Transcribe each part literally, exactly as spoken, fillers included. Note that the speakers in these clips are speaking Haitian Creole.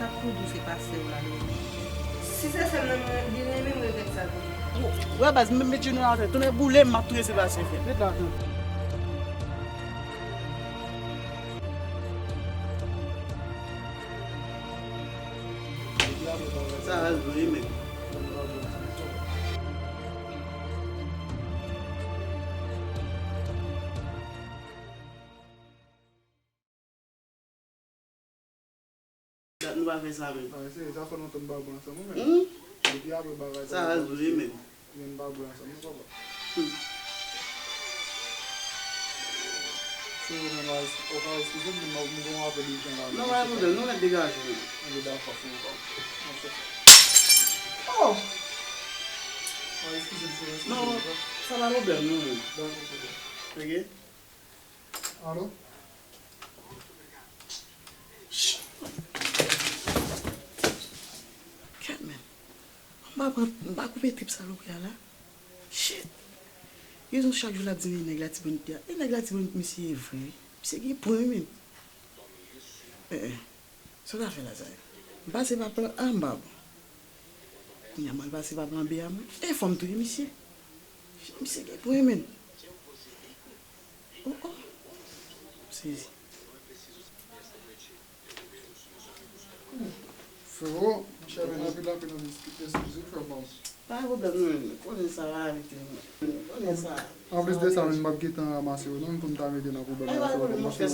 T ap tou dous e pase w la, Lori. Si se sè m nan, li renmen m regrèt sa tou. Wè baz, m met jenou atè, tonnè boule m, m ap tou resi pase fè. Met la, tande. Sa raz vre menm. Dat nou pa fè sa menm. Sa fè lontan m pa bwè ansanm menm. Hmm? Depi apre bagay sa yo, sa raz vre menm. Menm pa bwè ansanm non papa. Hmm. Se ou menm, ou ka eskize m, m gen yon apèl ijan la. Non, pa gen pwoblèm, nou mèt degaje nou. Anben dakò, se ou papa. Oh! Ou ka eskize m, se ou eskize m. Non, sa pa pwoblèm non menm. Dakò, papa. Ok? Alo? Kèt men. M pa pran, m pa koupe trip salopri a la. Shit. Rezon chak jou l ap di men nèg Latibonit li a. E nèg Latibonit misye ye vre wi. Misye gen pwen wi menm. Eh, eh. Sa w ta fè la Zay? M pase pa plan A, m pa bon. Kounye a m al pase pa plan B a mwen. E fò m touye misye. Misye gen pwen menm. Oh, oh. M sezi. Frero, monchè, men anpil, anpil, anpil eskize, frè pa m. Pa gen pwoblèm, non, men konnen sa va rive, non. Konnen sa. Anplis de sa, men m p ap gentan ranmase yo, non, pou m ta mete nan pwoblèm la, frè pa m, paske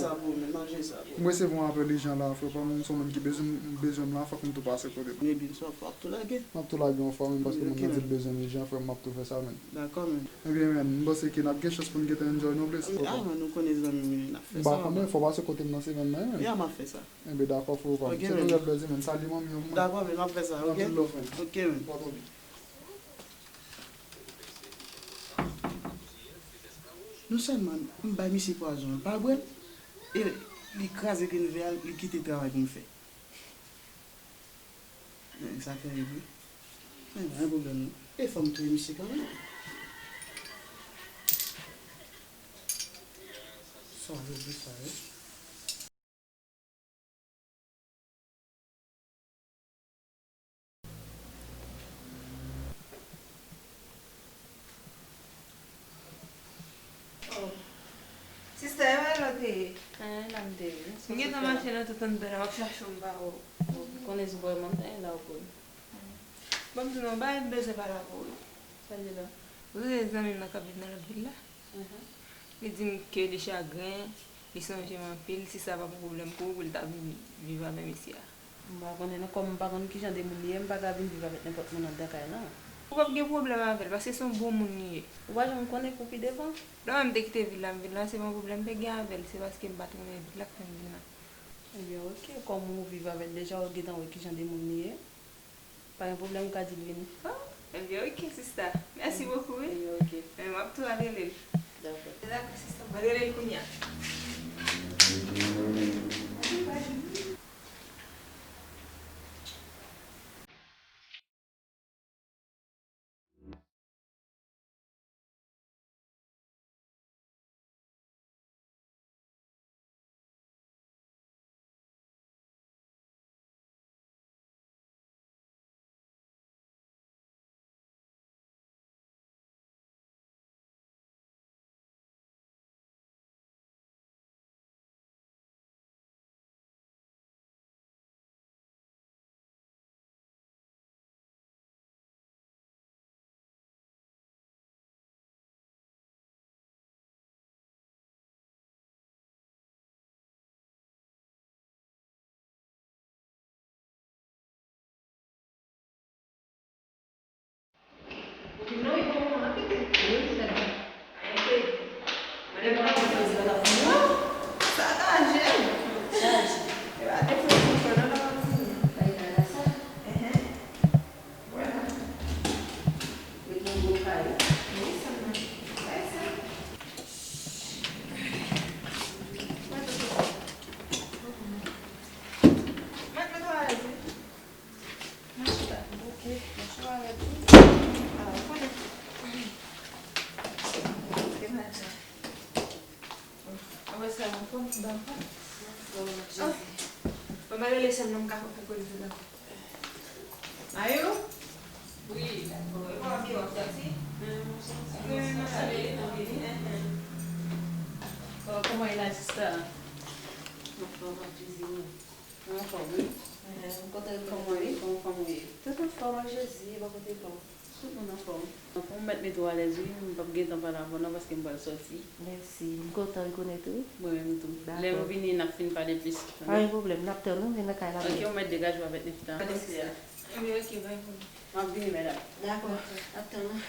m resevwa yon apèl ijan la, frè pa m, se yon moun ki bezwen, bezwen m la, fòk m tou pase kote l. Ebyen, sa w ap tou lage. M ap tou lage yon fwa, men paske moun nan di l bezwen m ijan, frè m, m ap tou fè sa, men. Dakò, men. Ebyen, men, m panse ke n ap gen chans pou n gentan enjoy nou plis, frè pa m. Ah, men nou konnen zanmi m, n ap fè sa. M pa konnen, fò w pase kote m nan semèn nan, men. Ya, m ap fè sa. Enben, dakò, frè pa m. Ok, men. Se tou rèd bèl, men. Salye manmi an pou mwen. Dakò, men, m ap fè sa, ok? Anpil love, men. Ok, men. Pa twò byen. Non sèlman m bay misye pwazon an, l pa bwè l, e li kraze grenn vè a, li kite travay pou m fè. Men sa tèrib wi. Men pa gen pwoblèm non. E fò m touye misye kanmenm. Sa yo di sa wi. Oh. Sista, e pa la w te ye? Eh, la m te ye. M gentan mache nan tout anndan la, m ap chache w, m pa wè w. Ou konnen se bò mwen te ye la w konn. Ban m di w yon bagay, m bezwen pale avè w wi. Sa l ye la? Ou sonje zanmi m nan k ap viv nan lòt vil la? Mhm. Li di m ke li chagren, li sonje m anpil, si sa pa pou pwoblèm pou ou, pou l ta vin viv avè misye a. M pa konnen non, kòm m pa konn kijan de moun li ye, m pa ka vin viv avèk nenpòt moun anndan kay la. Ou p ap gen pwoblèm avè l, paske se yon bon moun li ye. Ou pa janm konnen pou pi devan. Lè m te kite vil la, m vin la, se pa yon pwoblèm m te gen avè l, se paske m pa t renmen vil la k fè m vin la. Ebyen, oke, kòm ou viv avè l deja, ou gentan wè kijan de moun li ye. Pa gen pwoblèm, ou ka di l vini. Oh, ebyen, oke, sista. Mèsi bokou, wi. Ebyen, oke. Men m ap tou al rele l. Dakò. Dakò, sista, m al rele l kounye a. Ou vin nan wi pou moman an pitit? Wi, sè m. Sa kaje. Sa kaje. E pa te fè yon fè nan la matinée. Kay la sa? Enhen. Vwala. Met yon gwo kay. Wi, sè m nan. Kay sa. Mwen tou. Mwen tou travay wi. Mwen chita. Ok, mwen chita avèk ou. Ah, ou konnen. Paske maten. Apre sa, mwen pran m ba ou. Oh, Jezi. M al rele sè m nan, m ka fè pou koze sou la. Mayou? Wi, dakò. E kòman w ap sòti? Mwen menm nan ale, nan vini. Kò-, kòman e la, sista? Anfòm, ak plezi, wi. Anfòm, wi. Mwen kontan de retwouve w. Kòman w ye? Tout anfòm, ak Jezi, bò kote pa w. Tout moun anfòm. Anfòm, ou mèt mete w alèz, wi. M p ap gen tan pale avè w non, paske m pral sòti. Mèsi. M kontan rekonèt ou, wi. Mwen menm tou. Dakò. Lè m vini, n ap fin pale plis. Pa gen pwoblèm. N ap tann ou, vin nan kay la. Ok, ou mèt degaje w avèk Nefita. Mèsi. Ebyen, ok, pa gen pwoblèm. M ap vini, medam. Dakò. N ap tann ou.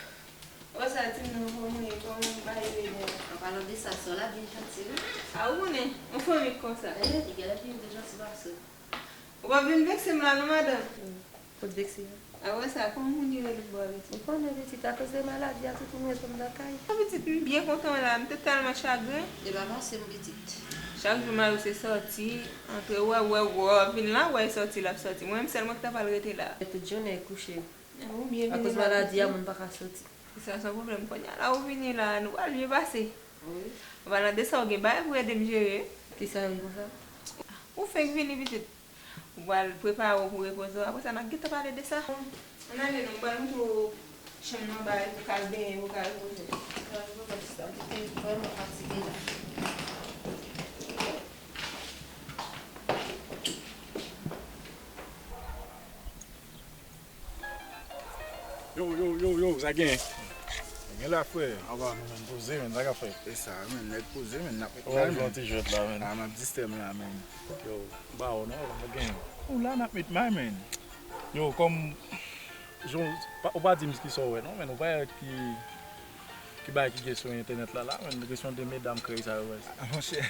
Wè sa, timoun, kòman w ye? Kòman bagay yo ye? An palan de sa, sè w la byen janti, wi. A, ou konnen, yon fanmi konsa. Ehe, li genlè byen janti pase w. Ou p ap vin vekse m la non, madanm. Kot vekse a? A, wè sa, kòman moun yo rele bò a, pitit? Ou konnen, pitit, akoz de maladi a, tout moun ret nan kay. A, pitit, m byen kontan w la, m te tèlman chagren. E pa panse m, pitit. Chak jou mari w se sòti, antre, wè, wè, wè, w ap vin la, wè, sòti, l ap sòti. Mwen menm sèl mwen ki ta pral rete la. E tout jounen kouche. Ou byen vini la, pitit. Akoz maladi a, moun pa ka sòti. Se sa, san pwoblèm. Kounye a la, ou vini la, nou pral byen pase. Wi. An palan de sa, ou gen bagay pou ede m jere. Kisa yo ye konsa? Ou fenk vini, pitit. Ou pral prepare w pou repoze w. Apre sa, n a gentan pale de sa. Ann ale non, m pral montre w chanm nan, bagay pou w ka al benyen, pou w ka repoze w. Sa, m te vrèman fatige la. Yo, yo, yo, yo, sa gen? Sa gen la, frè? Anba nou menm, poze, menm, sa k ap fèt? E sa, menm, nèg poze, menm, n ap met may, menm. Ou ap jwe yon ti jwèt la, menm. A, m ap distè m la, menm. Yo, ba w non, sa gen. Ou la, n ap met may, menm. Yo, kòm, jan w pa, ou pa di m kisa w wè, non, menm, ou pa wè ki, ki bagay ki gen sou entènèt la, la, menm, kesyon de medam krèy sa yo, wè. A, monchè.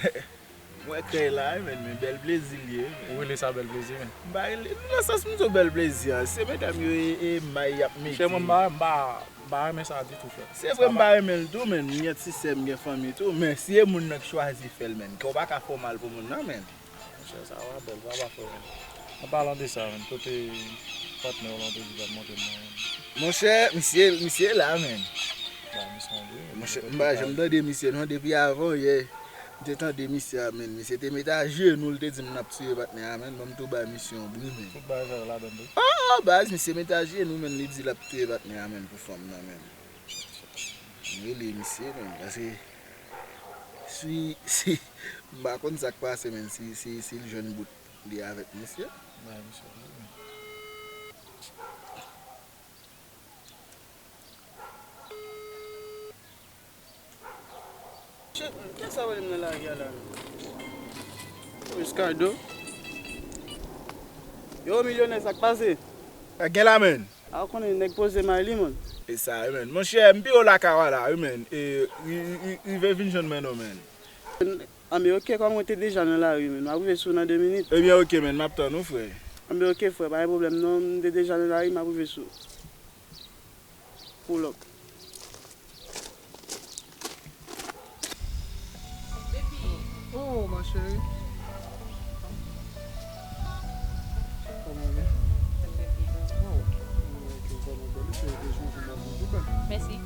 Mwen krèy la, wi, menm, men bèl plezi l ye, wi, menm. Ou rele sa bèl plezi, menm? M pa rele, nan sans m di w bèl plezi a, se medam yo e, e may y ap mete. Monchè, mwen, m pa, m pa, m pa renmen sa ditou, frè. Se vre, m pa renmen l tou, menm, m gen ti sè, m gen fanmi tou, men si e moun nan k chwazi fè l, menm, ke w pa ka fè w mal pou moun nan, menm. Monchè, sa va bèl, sa va fè, menm. An palan de sa, menm, kote patnè w lan te di l ap montre m nan, menm? Monchè, misye, misye la, menm. Ba misye yon bri, monchè, m pa janm tande misye, non, depi avan yè. M te tande misye a, menm. Misye te met ajenou, l te di m n ap tiye patnè a, menm. Ban m tou bay misye yon bri, menm. Tout bagay sa yo ladann tou? Oh, baz, misye met ajenou, menm, li di l ap tiye patnè a, menm, pou fanm nan, menm. M rele misye, menm, paske si, si, m pa konn sa k pase, menm, si, si, si l jwenn bout li avèk misye. Bay misye yon bri, menm. Shit, kiyès sa rele m nan lari a la menm? Ricardo? Yo, milyonè, sa k pase? Sa gen la, menm? A, ou konnen nèg poze may li, man. E sa, wi, menm. Monchè, m pi wo lakay w la, wi, menm. E, ri-, ri-, rive vin jwenn mwen non, menm. Anben, oke, kòm mwen te deja nan lari, menm, m ap rive sou w nan de minit. Ebyen, oke, menm, m ap tann ou, frè. Anben, oke, frè, pa gen pwoblèm, non, m te deja nan lari, m ap rive sou w. Pull up. Oh, ma chérie. Kòman w ye? Oh, ou vrèman bèl, se te jou pou m ap di bèl. Mèsi.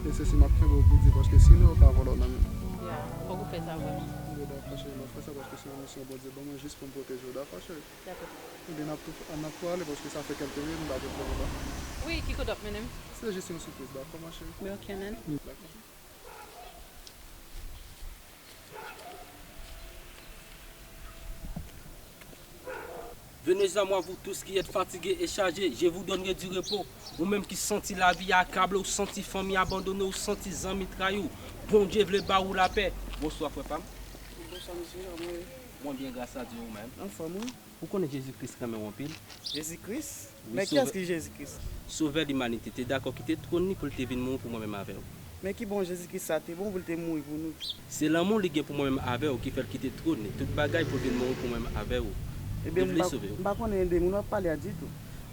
E se si m ap kenbe w pou di, paske sinon, yo ka vòlò nan men m. Ya, fòk ou fè sa vrèman. Bon, dakò, cheri, m ap fè sa, paske se yon misyon Bondye ban mwen jis pou m pwoteje w, dakò, cheri? Dakò. Ebyen, n ap tou, n ap tou ale, paske sa fè kèlke minit m pa te pran w la. Wi, ki kote w ap mennen m? Se jis yon sipriz, dakò, ma chérie? Mwen oke, man. Dakò. Venez à moi, vous tous qui êtes fatigués et chargés, je vous donnerai du repos. Ou menm ki santi lavi a akable w, santi fanmi abandone w, santi zanmi trayi w, Bondye vle ba ou lapè. Bonswa, frè pa m. Bonswa, mesye, kòman w ye? Mwen byen, gras a Dye, ou menm? Anfòm, wi. Ou konnen Jezi Kris renmen w anpil? Jezi Kris? Wi, men kiyès ki Jezi Kris? Sovè limanite, te dakò kite twòn li pou l te vin mouri pou mwen menm avè w. Men ki bon Jezi Kris sa te bon pou l te mouri pou nou? Se lanmou li gen pou mwen menm avè w ki fè l kite twòn li, tout bagay pou l vin mouri pou mwen menm avè w. Ebyen, m pa, m pa konnen de moun w ap pale a ditou.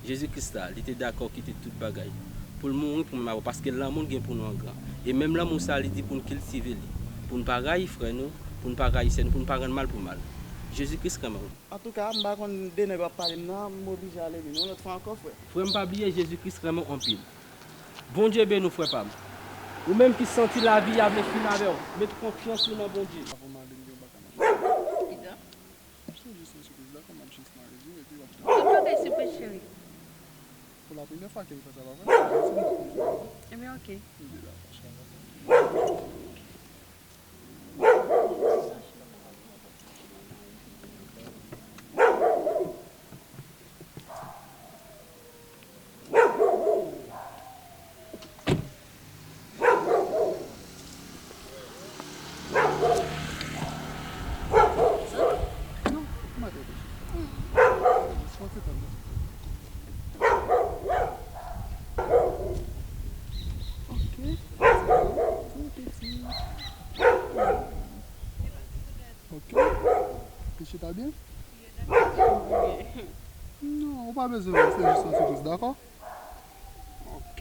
Jezi Kris la, li te dakò kite tout bagay pou l mouri pou mwen menm avè w, paske lanmou l gen pou nou an gran. E menm lanmou sa, li di pou n kiltive li, pou n pa rayi frè nou, pou n pa rayi sè nou, pou n pa rann mal pou mal. Jezi Kris renmen w. Antouka, m pa konn de nèg w ap pale m nan, m oblije ale, men yon lòt fwa ankò, frè. Frè m, pa bliye Jezi Kris renmen w anpil. Bondye beni w, frè pa m. Ou menm ki santi lavi a vle fin avè w, met konfyans ou nan Bondye. Avan m ale, m gen yon bagay m ap di. Ki dan? Se jis yon sipriz la, kòm m ap jis Mwen tande sipriz, cheri. Pou la premyè fwa ke m fè sa, pa vre? Mwen santi m pa konn fè sa. Ebyen, oke. Ebyen, dakò, cheri. Non, mwen te di. Soti tann. Ok. Soti ti. Ok. Ou chita byen? Non, ou pa bezwen wè, se jis yon sipriz, dakò? Ok.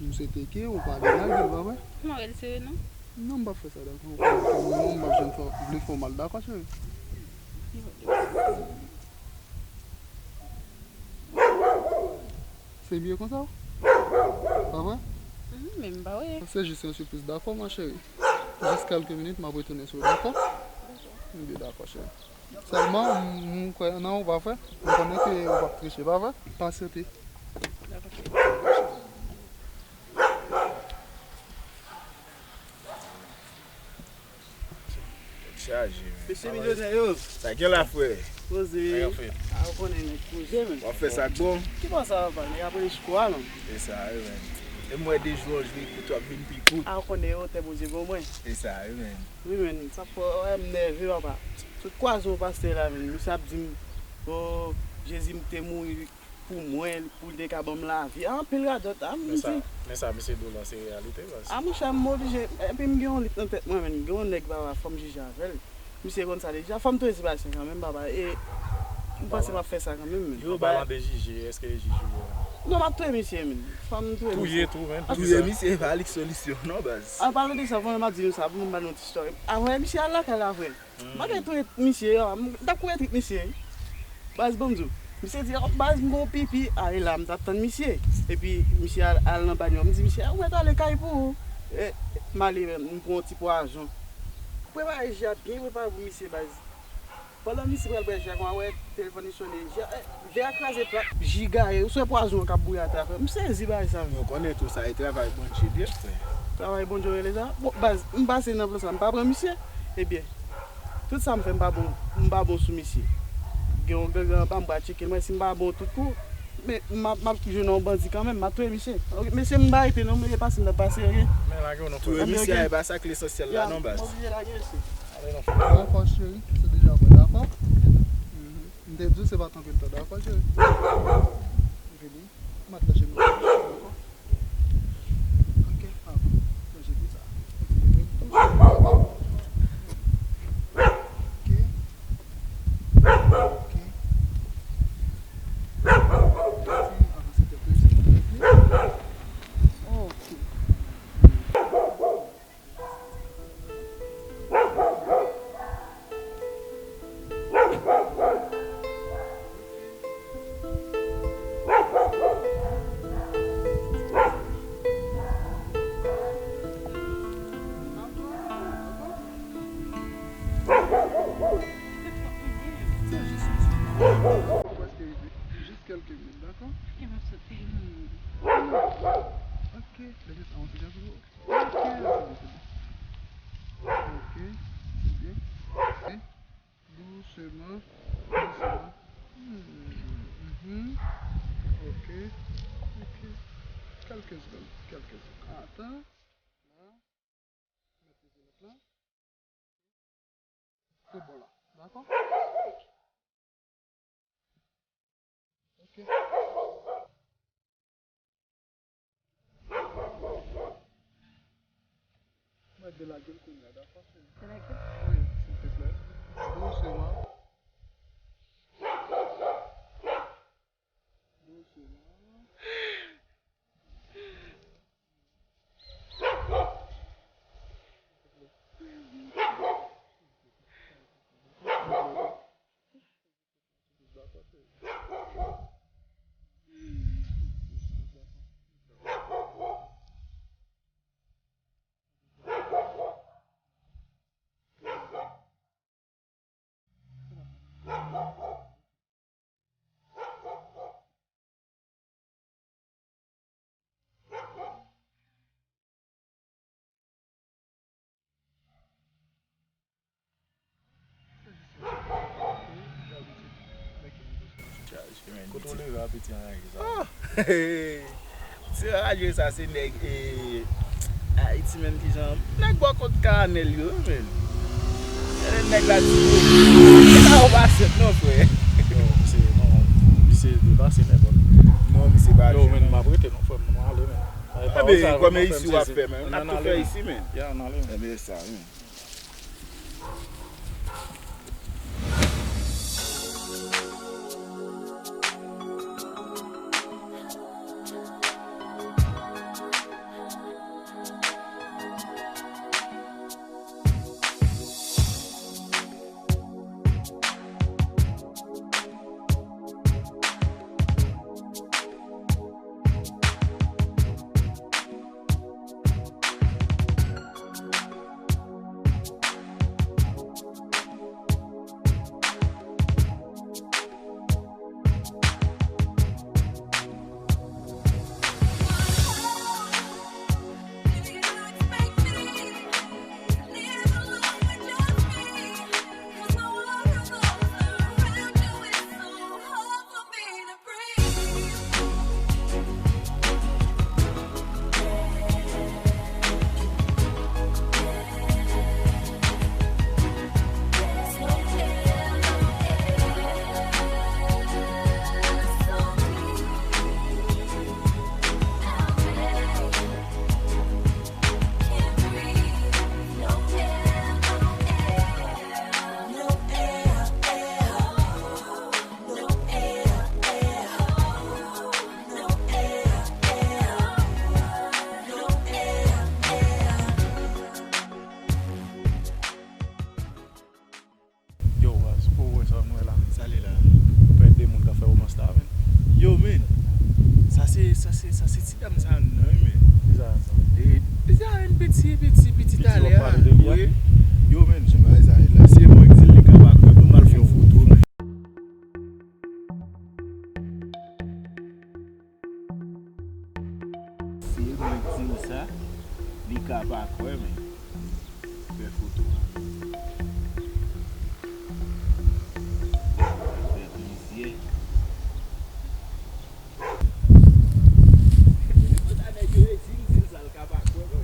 M swete ke ou pa delage l, pa vre? M pa wè l sere, non. Non, m p ap fè sa, dakò? Ou konnen ke mwen menm, m p ap janm fè, vle fè w mal, dakò, cheri? Se byen konsa? Pa vre? Mhm, men m pa wè. Se jis yon sipriz, dakò, ma cheri? Jis kèlke minit, m ap retounen sou ou, dakò? Dakò. M di dakò, cheri. Sèlman, m, m kwè nan ou, pa vre? M konnen ke ou p ap triche, pa vre? Pasyante. Dakò, cheri. Tèt chaje, men. Mesye milyonè yo. Sa gen la, frè? Poze. Sa yo fè? A, ou konnen nèg poze, men. W ap fè sa k bon? Ki bò sa, papa? Nèg ap rele chiko a, non? E sa, wi, men. E m wè de jou an jou, li kout, w ap vin pi kout. A, ou konnen yo, tè Bondye bon mwen. E sa, wi, men. Wi, men, sa fò, wè, m nève, papa. Tout kwaze yon pastè la, men. Misye ap di m, o, Jezi m te mouri, pou mwen, pou l te ka ban m lavi. Anpil radòt, a, m di. Men sa, men sa, mesye Dolan, se reyalite, baz. A, monchè, m oblije, epi m gen yon lit nan tèt mwen, men, gen yon nèg, papa, fò m jije avè l. Misye konn sa deja, fò m touye ti bagay sa kanmenm, papa, e m panse m ap fè sa kanmenm, men. Yo, palan de jije, èske e jij ou yo? Non, m ap touye misye, men. Fò m touye misye. Touye tou, men, pou kisa? Touye misye, e pa li k solisyon, non, baz. An palan de sa, fò m ap di nou sa, pou m ba nou ti istwa. Avan, misye al lakay la, frè. M pa gen trip misye, m t ap kouri trip misye. Baz, ban m di w. Misye di, o, baz, m gon pipi. A, e la, m t ap tann misye. Epi, misye al, al nan banyo. M di, misye, ou mèt ale kay pou ou. E, m ale, m pran yon ti pwazon. Prepare ji a byen prepare pou misye, baz. Pandan misye pral bwè ji a, kòman wè telefòn li sonnen. Ji a, e, vè a kraze plat. Ji gaye, ou se pwazon k ap bouyi atè a, frè. M sezi bagay sa, men. Ou konnen tou sa, e travay Bondye li ye, frè. Travay Bondye w rele sa? Bon, baz, m pase nan plan sa, m pa pran misye. Ebyen, tout sa m fè, m pa bon, m pa bon sou misye. Gen yon gangan anba m, m pral tcheke l, m wè si m pa bon tout kou. Men, m ap, m ap jwenn yon bandi kanmenm, m ap touye misye. Ok, mesye, m pa rete non, m rete pase, m t ap pase, ok? Men lage w non, frè. Touye misye a, e pa sa k lesansyèl la non, baz. M oblije lage, mesye. Ale non, frè. Dakò, cheri, se deja bon, dakò? Mhm. M te di w se pa tanpe l tan, dakò, cheri? Vini. M ap lage nou, dakò? Ok, pa pran. Manje pizza. Ok, leve m tou. Ok. Ok. Avanse tèt ou isit. Ok. Jis kèlke minit, dakò? Ok, leve sa, yon ti jan pou ou. Ok, se byen, se byen. Ok, se byen. Ok. Dousman, dousman. Hmm, mhm. Ok, ok. Kèlke segonn, kèlke segonn. Atan. La. Mèt mete lòt la. Se bon la. Dakò? Ok. Mwen delage l kounye a, dakò, cheri? Delage l? Wi, silteplè. Dousman. Dousman. Kote w leve a piti anraje sa? Ah! Ti anraje sa se nèg e Ayiti menm kijan nèg bò kont kanèl yo menm. Gade nèg la di e pa ou pa sèt non frè. Non, misye non, misye depase nenpòt. Non, misye pa. Yo, men m ap rete non frè m, nou ale men. Ebyen kòm e isi w ap fè men, n ap tou fè isi men. Ya, ann ale men. Ebyen sa wi. Yo, baz, ou wè sa nou wè la? Sa li la? Ou pè de moun k ap fè womans la, men. Yo, men. Sa se, sa se, sa se ti dam sa, non, men. Ki sa, sa? E, e sa, yon piti, piti, piti talè a. Piti w ap pale de li a? Wi. Yo, men. Se bagay sa, la. Se mwen ki di l li ka pa kwè, bon, m al fè yon foto, men. Se mwen k di l sa, li ka pa kwè, men fè foto a. Fè plizyè. Depi konsa nèg yo redi m, di l sa, l ka pa kwè, men.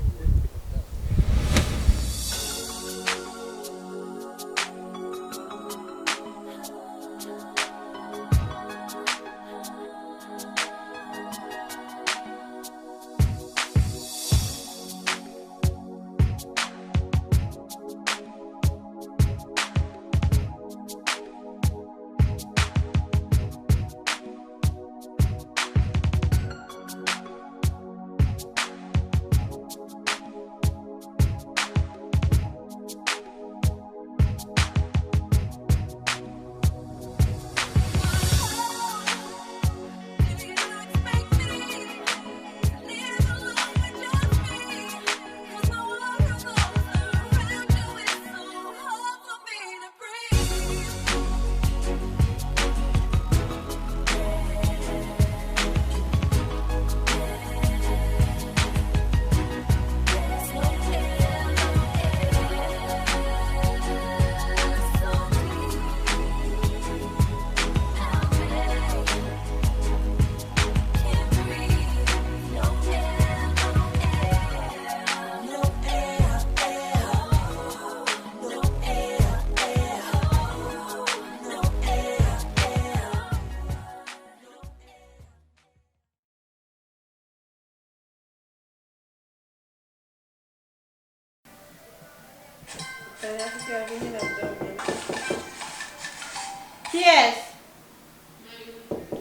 Kiyès?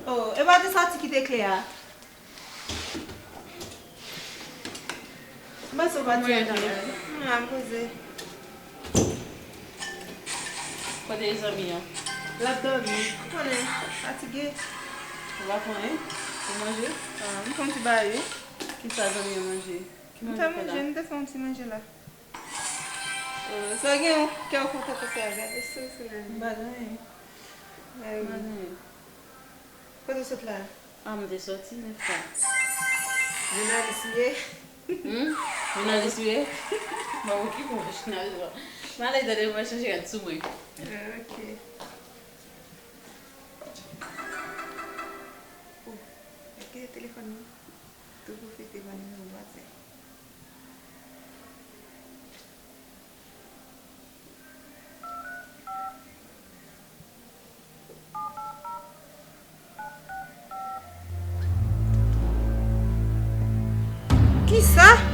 Oh, e pa te sòti kite kle a? M panse w pati antre. Mwen la, m poze. Kote zanmi an? L ap dòmi. Ou konnen, fatige. Ou pa fè anyen? Ou manje? Ah, m fè yon ti bagay, wi. Kisa zanmi an manje? Ki manje w fè la? M fè manje, m te fè yon ti manje la. Oh, sa gen yon kè w kontan konsa, gade sou, sou nèg. M pa gen anyen. M pa gen anyen. Kote w sot la? Ah, mwen te sòti nèf la. Jounalis ou ye? Hmm? Jounalis ou ye? Mwen okipe mwen jounalis la. Mwen ale tande mwen chanje rad sou mwen. Ah, ok. Telefòn nan. Tou pwofite ban nimewo vwazen. Kisa?